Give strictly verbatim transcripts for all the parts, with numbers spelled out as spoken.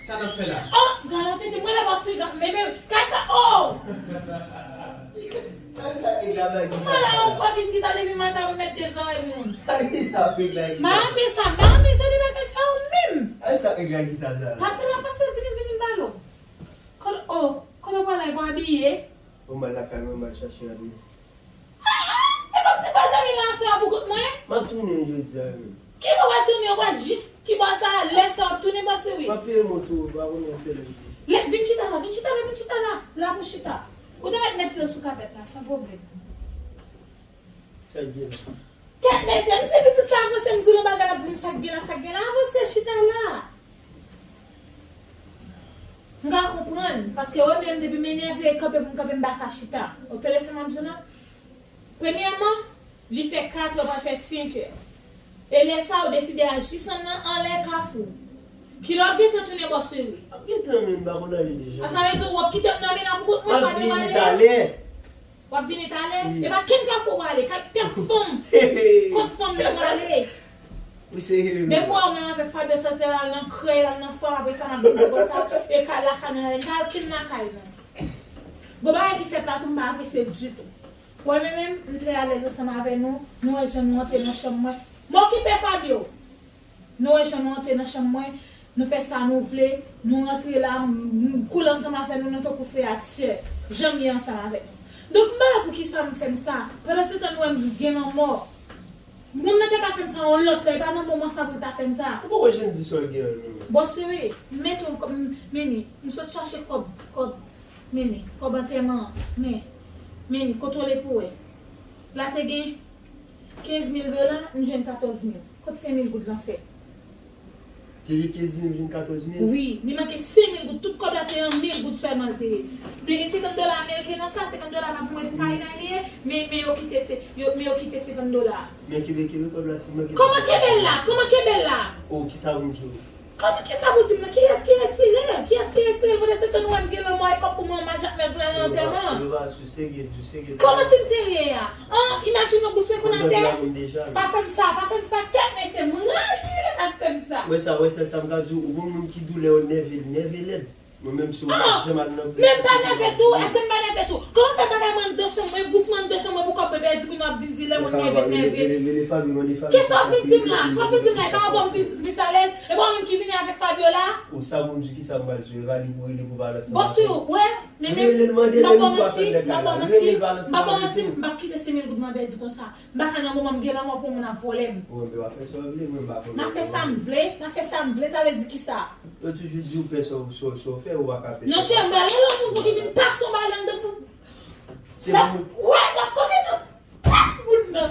Sa n ap fè la? Oh, gade yon tete, mwen la pa sou gade, men, men, kay sa, oh! Kay sa nèg la bay gita sa? Mwen la yon fucking gita depi maten, ap met de zòrèy moun. Kay sa nèg la gita? Mami sa, mami, jodi bagay sa yo menm. Kay sa nèg la gita sa? Pase la, pase, vini, vini, m pale w. Kote, oh, kote w pral la, e pou abiye? Ou mal lakay mwen, m al chache abiye. E kòmsi w pral dòmi la aswè a pou kont mwen? M ap tounen jodi a, wi. Ki bò w pral tounen? Ou pral jis ki bò sa a, lè sa w ap tounen, bòs Wiwi? M ap peye moto, pa konnen kèlè li ye. Lè, vin chita la, vin chita la, vin chita la. La pou chita. Ou te mèt met pye w sou kapèt la, san pwoblèm. Sa k gen la? Kèt mesye, m di pitit la avanse, m di l yon bagay, l ap di m sa k gen la, sa k gen la, avanse, chita la. M ka konprann, paske wè menm depi m enève, kanpe pou m kanpe, m pa ka chita. Ou tande sa m ap di w la? Premyèman, li fè kat è, pral fè senk è. E lè sa, ou deside a jis ann nan anlè Kafou. Kilè w ap gentan tounen, bòs Wiwi? M ap gentan, men m pa konn ale deja. A, sa vle di w ap kite m dòmi la pou kont mwen, fò m ale? M ap vini talè. W ap vini talè? Wi. E pa kenn Kafou w ale, kay kèk fanm. Kont fanm li w ale. Ou serye wi? Depi w wè w menm avèk Fabio, sa se al nan krèy, al nan fanm, apre sa n ap vin di konsa, e kay lakay nan, kay okenn lakay non. Gon bagay ki fèt la tou, m pa apresye l ditou. Wè men menm, m trè alèz ansanm avè nou, nou wè jan nou antre nan chanm mwen. M okipe Fabio. Nou wè jan nou antre nan chanm mwen, nou fè sa nou vle, nou rantre la, m, m koul ansanm avè nou, nou tankou frè ak sè, jan m ye ansanm avèk nou. Donk, m pa wè poukisa nou fè m sa. Pandan se tan nou wè m gen lanmò. Moun nan te ka fè m sa yon lòt lè, e pa nan moman sa pou l ta fè m sa. Ou poko janm di sa w gen an non. Bòs Wiwi, mete w kòb, m, Mimi, m sot chache kòb, kòb, Mimi, kòb antèman an, men, Mimi, kontwole pou wè. La te gen kenz mil dola, m jwenn katòz mil. Kot senk mil goud lan fè? Te gen kenz mil, m jwenn katòz mil? Wi, li manke senk mil goud. Tout kòb la te an mil goud sèlman l te ye. Te gen senkant dola ameriken nan sa, senkant dola pa pou mwen pou farinay li ye, men, men yo kite se, yo, men yo kite senkant dola. Men kenbe, kenbe kòb la, si manke. Kòman kenbe l la? Kòman kenbe l la? Oh, kisa pou m di w? Kòman, kisa pou di m nan? Kiyès ki retire l? Kiyès ki retire l? Pandan se tan nou wè m gen lanmò e kòb pou mwen, m al Jakmèl pou l al nan antèman. Yo va, yo va sou serye, di w serye. Kòman si m serye a? An, imajine w bous mwen konn atè. Pa fè m sa, pa fè m sa, kèt mesye, m rayi lè n ap fè m sa. Wè sa, wè sa, sa m ka di w, ou gon moun ki doulè yo nève, nève lèd. Mwen menm si w pa janm al nan bous. Men m pa nève tou, èske m pa nève tou? Kòman fè bagay mwen anndan chanm mwen, bous mwen anndan chanm mwen pou kòb mwen pèdi, kounye a w ap vin di lè moun nève, nève. Rele, rele, rele Fabio, mande Fabio. Kisa w vin di m la? Sa w vin di m la, e pa avè w m pi, m pi alèz? E pa ou menm ki vini avèk Fabio la? Ou sa pou m di kisa m pral di w, e pa li pou rele pou pale ansanm avè m. Bòs Wiwi, w wè, men, men, m ap ba w manti, m ap ba w manti, m ap ba w manti, m p ap kite senk mil goud mwen pèdi konsa. M pa ka nan moman m gen lanmò pou moun ap vòlè m. Ou menm w ap fè sa w vle, mwen m pa konn. M ap fè sa m vle, m ap fè sa m vle, sa vle di kisa? Yo toujou di w pè sa w, sa w, sa w fè, ou pa ka pè sa w pa fè. Non cheri, m pral rele yon moun pou ki vin pase yon bagay la anndan pou. Se moun. Wè, w ap konnen nan tèt moun nan.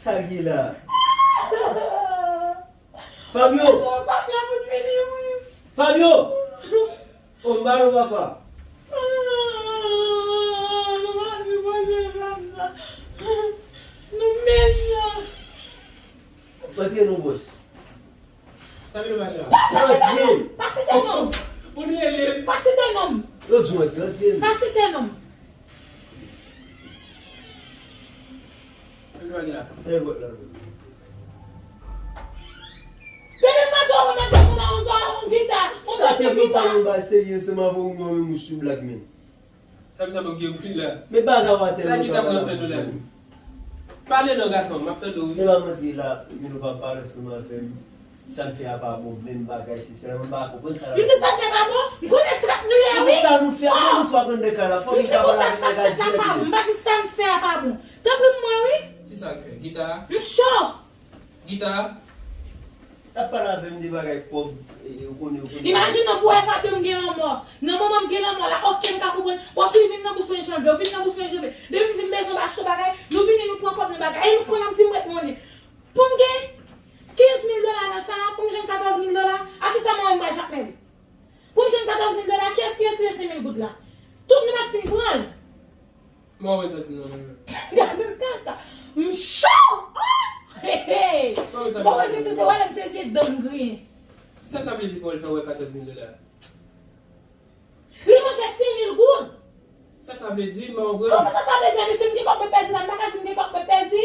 Sa ki la? Fabio! Fabio! Oh, m ba nou papa. Nou mechan. Antre non, bòs. Sa vin nou bay la? Pa site non m! Pa site non m! Pou nou rele. Pa site non m! Yo di w antre, antre non. Pa site non m! Depi maten w mande moun nan yon zò, yon gita, yon pati gita. Tande nou pale yon bagay serye ansanm avè w, ou menm ou sou blag men. Sa m sa ban m gen pri la. Men bagay w atè. Sa gita pral fè nou la menm? Pale non gason, m ap tande w wi. E pa manti la, men nou pa pale ansanm avè m. Sa n fè a pa bon, menm bagay, se sèlman m pa konprann sa la. M di sa n fè pa bon, m konnen trap nou ye wi. Sa nou fè a, nou tou aprann de kay la. Fòk nou ta pale avèk nèg la dirèk. M pa di sa n fè a pa bon. Tanpri pou mwen wi. Kisa k fè? Gita? M cho. Gita? T ap pale avè m de bagay kòb, e, ou konnen, ou konnen. Imajine w pou wè Fabio m gen lanmò. Nan moman m gen lanmò la, oke, m ka konprann. Bòs Wiwi, vin nan bous mwen jan vle, vin nan bous mwen jan vle. Depi m di m bezwen achte yon bagay, nou vini, nou pran kòb nan bagay. E nou konn ap di m ret monnen. Pou m gen kenz mil dola nan sa a, pou m jwenn katòz mil dola, a kisa m wè m pral Jakmèl? Pou m jwenn katòz mil dola, kiyès ki retire senk mil goud la? Tout nou mèt fin pran l. Mwen wè sa di non, non, non. Gade m kaka. M cho! Oh! Hey, hey! Bon, mwen, jen pise wè lè m sezi dan m griyen. Sa ta vle di pou l sa wè katòz mil dola? Li manke senk mil goud. Sa sa vle di, m pa konprann. Kòman sa sa vle di? Misye m gen kòb mwen pèdi la, m pa ka di m gen kòb mwen pèdi.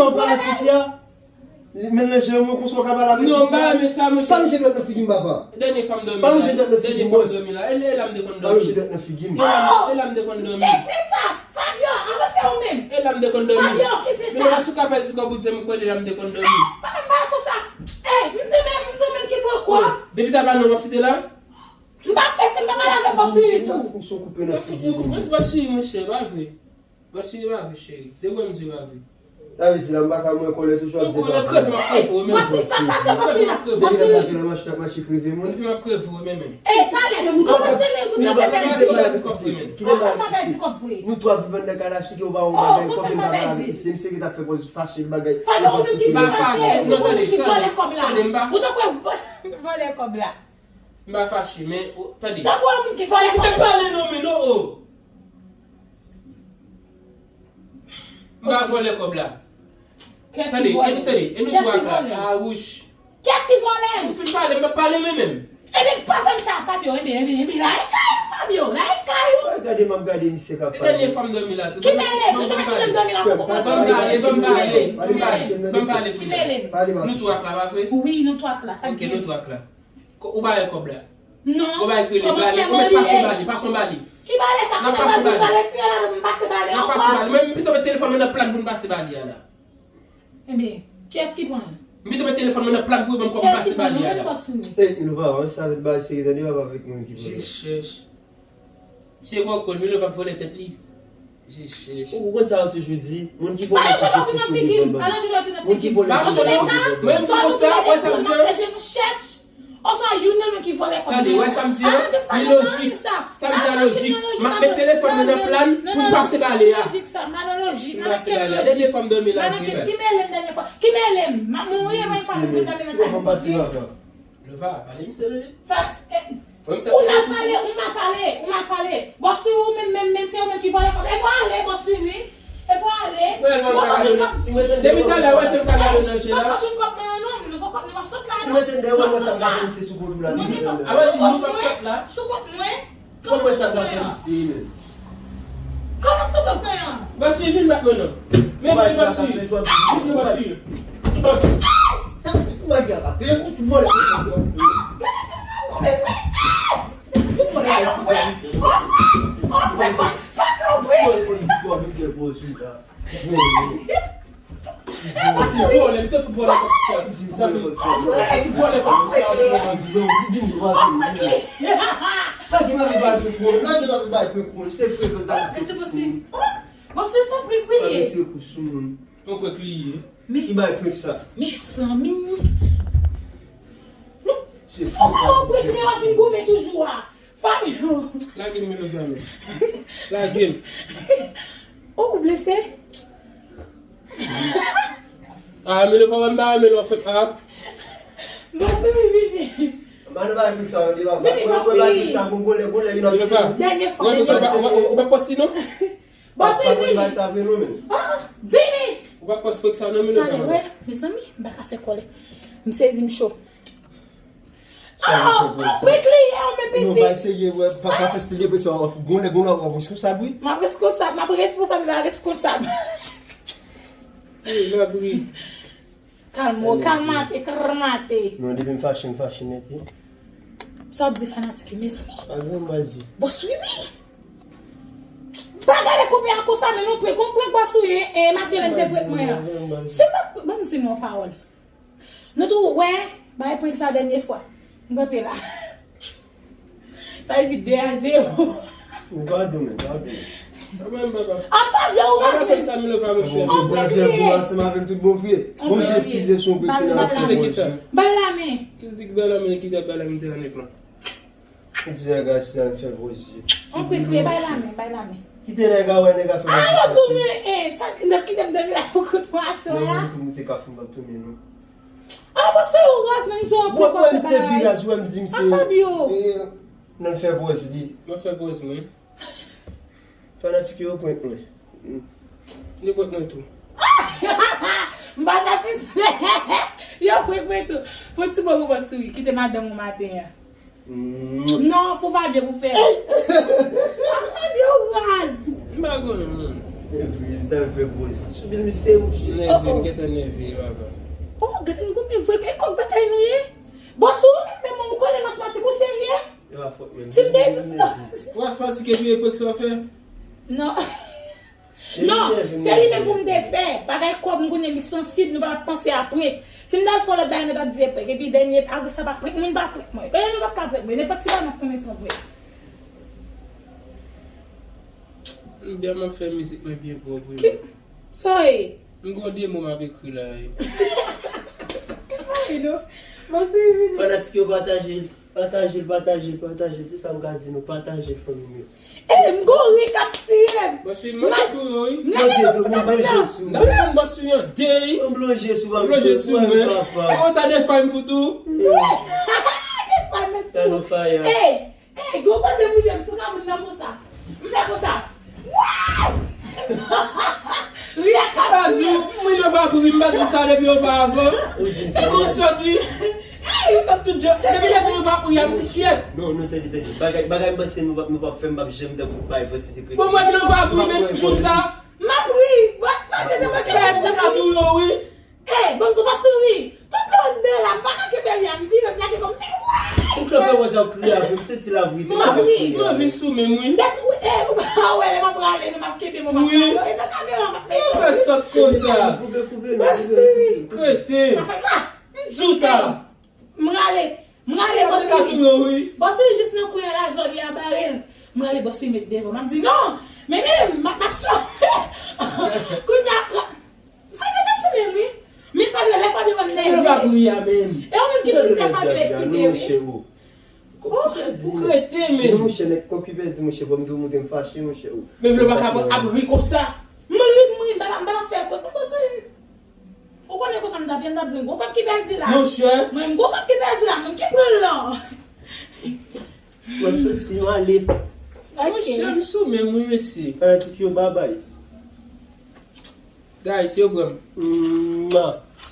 sa w pral ak tifi a? Li melanje yo, mwen konsa w ka pale avèk tifi a? Non, m pa renmen sa, monchè. Pa manje dwèt nan figi m, papa. Dènye fwa m dòmi la. Pa manje dèt nan figi m, bòs. Dènye fwa m dòmi la. E, e la m te konn dòmi. Pa manje dèt nan figi m. E la, e la m te konn dòmi. Ki se sa? Fabio, avanse ou menm. E la m te konn dòmi. Fabio, ki se sa? Men ou ka di kòb ou di m kwè e la m te konn dòmi. Pa fè m bagay konsa. Ey, m se menm, m se menm ki pran kòb. Depi ta pa non w ap site la? M pa pèse, m pa pale avèk bòs Willy tou. Ou se koupe nan figi m. Mwen di bòs Willy, monchè, pa vre. Bòs Willy pa vre, cheri. De vre m di pa vre. Sa vle di la, m pa ka mwen kòlè toujou ap di pa vre. Kreve m ap kreve w menm. Bòs Willy, sa pase bòs Willy la. Bòs Willy. Depi lè m achte ap mache kreve mwen. Kreve m ap kreve w menm. Ey, talè, kòmanse menm pou nou fè bagay sou bòs. Kòmanse pa pèdi kòb vre. Nou twa viv anndan kay la, si ke w pa wè yon bagay, fòk m pa pale avèk misye. Misye ki t ap fè pòz fache l bagay. Fabio, ou menm ki fache, ou menm ki vòlè kòb la. Ou ta kwè vòlè kòb la. M pa fache, men, o, tande. Tankou yon moun ki vòlè kòb la. Kite m pale non, men non, o. M pa vòlè kòb la. Tande, e nou tande, e nou twa ka. A wouch. Kiyès ki vòlè m? Ou fin pale, m p ap pale mwen menm. Ebyen, pa fè m sa, Fabio. Ebyen, ebyen, ebyen, la e kay ou, Fabio. La e kay ou. Ay, gade m ap gade misye k ap pale. E dènye fwa m dòmi la tou. Ki mele m? Ou te mete m dòmi la pou kòman? Ban m pale, ban m pale, ban m pale, ban m pale. Ki mele m? Nou twa k la, pa vre? Wi, nou twa k la. Sa k gen? Ok, nou twa k la. Ou ba yo kòb la? Non. Ou ba yo kredi, bale, ou mèt pase bale, pase bale. Ki bale sa? Ki bale pou m bale? Ti la, m pase bale ankò. N ap pase bale. Mwen, m pito met telefòn mwen nan plan pou n pase bale a la. Ebyen, kiyès ki pran l? M pito met telefòn mwen nan plan pou yo ban m kòb m pase bale a la. Kiyès ki pran l? Ou menm bòs ou ye. Ey, Milova, ou savet bagay serye, tande, papa, avèk moun ki vòlè. Je chèch. Se bon, Milova k vòlè tèt li. Je chèch. Ou konn sa yo toujou di, moun ki vòlè toujou kouche devan bann. Moun ki vòlè toujou kouche devan bann. Mwen, m sou konsa, wè sa m di an. Oswa youn nan nou ki vòlè kòb mwen. Tande, wè sa m di an, li lojik. Sa m di a lojik. M ap met telefòn mwen nan plan pou m pase bale a. Lojik sa, m nan lojik, m nan lojik. Dènye fwa m dòmi la, m nan lojik. Ki mele m dènye fwa? Ki mele m? M ap mouri, mwen pa vin dòmi nan sa. Milova, pale misye, tande. Sa, eh, ou mal pale, ou mal pale, ou mal pale. Bòs ou menm, menm, menm, se ou menm ki vòlè kòb. E pou ale, bòs ou, wi. E pou ale. Depi talè, wè, se m ka gade nan je la. Poko jwenn kòb mwen an non, m poko, m ap sot la non. Si mwen te dèyè, wè, mwen sa m ka fè misye sou kou tou la, si mwen te dèyè. Alò, di nou p ap sot la. Sou kont mwen. Kòman sa ta fè misye menm? Kòman sa ta fè an? Bòs, vin bat mwen non. Men vin, bòs. Vin, bòs. Bòs. Sa ki pou al gaba? Te yon ti vòlè. Gade ti moun nan goumen vre. Pou al gaba. Fabio vre. Vòlè, vòlè, vòlè. Vòlè, misye fout vòlè kòb ti a. Fout vòlè kòb ti a. Lage m ap bay prank pou ou. Lage m ap bay prank pou ou. Se vre ke sa. Bon, se yon prank wi li ye. Yon prank li ye. Ki bay prank sa? Mezanmi. Oh, prank li a fin goumen toujou a. Fabio. Lage m, Milova. Lage m. Oh, ou blese? Ah, Milova, wè m pa renmen lè w fè m, ah. Bon, si m vini. Mano, pa vin sa, Milova. Vini, papi. Dènye fwa. Ou pa pòs li non? Bon, si m vini. Vini. Ou pa pòs prank sa non, Milova. Tande, wè, mezanmi, m pa ka fè kòlè. M sezi, m cho. Ah, prank li ye, ou men piti. Non, bay serye, wè, pa, pa fè serye, prank sa, gon lè, gon lè, w ap responsab, wi. M ap responsab, m ap responsab, m ap responsab. Wi, m ap ri. Kalmo, kalmate, kalmate. Non, depi m fache, m fache nèt, wi. Sa w ap di fanatik yo, mezanmi? Pa gen mal di. Bòs wi, wi. Pa gade koupe a konsa, men nou prank, gon prank bòs ou ye, e, Matyelen te prank mwen an. Se pa, ban m di nou yon pawòl. Nou tou wè, bay prank sa dènye fwa. M kanpe la. Sa vle di de a zewo. Ou pa dou men, pa dou men. Mwen menm papa. Apa byen ou pa fè sa, Milova, monchè. Ou pa fè pou ansanm avè m tout bon vre. Bon, m eskize si yon prank la. Eskize ki sa? Bay la men. Ki di ki bay la men, ki dat bay la men te annèk lan. Kite nèg a, si sa fè pwozi. On prank li ye, bay la men, bay la men. Kite nèg a wè nèg a fè pwozi. Ah, yo tounen, eh, sa, n ap kite m dòmi la pou kont mwen aswè a. Non, mwen tou, mwen te ka fè m p ap tounen, non. Ah, bon, se yon raz, men se yon prank w ap fè bagay. Wè, misye pi raz, wè, m di misye. Ah, Fabio. Eh, nan fè pwozi li. Mwen fè pwozi mwen. Fanatik yo prank mwen. Li prank mwen tou. M pa satisfè. Yo prank mwen tou. Fon ti bon pou bòs ou wi. Kite madanm ou maten an. Non, pou Fabio pou fè. Fabio raz. M pa konnen non. E vre, sa fè pwoz. Sou bil misye mouche. Nève, m gentan nève papa. Oh, gade m konbyen vre. E kòk batay nou ye? Bòs ou menm, menm ou konnen m asmatik ou serye? E pa fòt mwen. Si m te dispoze. Ou asmatik epi e prank sa w fè? Non. Non, se li menm pou m te fè. Bagay kòb m konnen li sansib, nou pa t ap panse a prank. Si m t al fè yon lòt bagay, nou t ap di e prank. Epi dènye, apre sa pa prank, moun pa prank mwen. Pèlen nou p ap ka prank mwen. Nenpòt ti bagay m ap konnen se yon prank. M byen m ap fè mizik mwen byen pwòp wi. Sa w ye? M gon de mo m ap ekri la wi. Fanatik yo pataje l, pataje l, pataje l, pataje l. Se sa m ka di nou, pataje fanmi m yo. Eh, m gon ri k ap tiye m. Bòs wi, m manje tou yo wi. M lage kòm sa ka pran nan. M ap fè bòs wi an de wi. M plonje sou mwen. Ou ta defay m fout ou. Defay m fout. Hey, hey, gon kote m rive m sou kamoun nan konsa. M fè konsa. Ri a ka tiye m. Wi, m pa di sa depi oparavan. Ou di m sa. E bon sòt, wi. Ti sòt tout jan. Depi lè nou pa pou y ap ti kyèt. Non, non, tande, tande. Bagay, bagay m panse nou p ap, nou p ap fè, m p ap janm tankou bay panse se kretyen. Bon, mwen, nou pa pou y, men m di w sa. M ap ri. Bon, sa vle di mwen kretyen. Mwen ka tou yo, wi. Ey, bon, m sou pa souri. Tout lè w de la, m pa ka kenbe li a, m vire, m lage kò m, m fini, wè! Tout lè fè wè sa w kriye avè m, se ti la vrite. M ap ri, m anvi sou men m, wi. Des, wi, ey, ou pa wè lè m ap rale, nou m ap kenbe, mwen m ap rale, e nan kamera, m ap mete. Ou fè sòt konsa. Koupe, koupe, non, koupe, koupe. Kreten. Pa fè m sa. M di w sa. M rale, m rale, bòs wi. Bòs wi jis nan kwen a la zòn li a bare l. M rale bòs wi met devan. M ap di non. Men men m ap mache. Kounye a tra- Fabio te sou men wi. Men Fabio, lè Fabio wè m nève. Fabio pa pou ya menm. E ou menm ki plis fè Fabio eksite wi. Oh, ou kreten men. Non monchè, nèg kòk ki pèdi monchè, fò m di w monchè m fache monchè. Men vle pa ka ap ri konsa. M ri, m ri, m pa la, m pa la fè konsa, konsa. Ou konnen konsa m t ap ye, m t ap di m gon kòb ki pèdi la. Monchè. Mwen m gon kòb ki pèdi la, mwen ki pran l lan. Mwen soti, mwen ale. Monchè, m sou men m wi mesye. Fanatik yo babay. Guys, yo pran m. Mwa.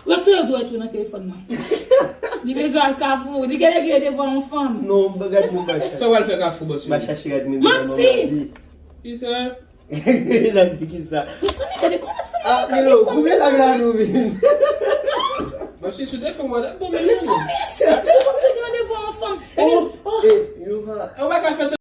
Retire dwèt ou nan telefòn mwen. Li bezwen al Kafou, li genlè genlè devan yon fanm. Non, gad mwen Bacha. Sa w al fè Kafou, bòs wi? Bacha cheri, gad mwen. Manti! Kisa? Nan di ki sa? Ou sou nèg de konn ap sou Ah, Milo, telefòn, koupe la la nou vin. Mwen sou sou telefòn mwen bon men men sa mechan, se konsa gen devan yon fanm. Oh, eh, Ilova. Ou pa ka fè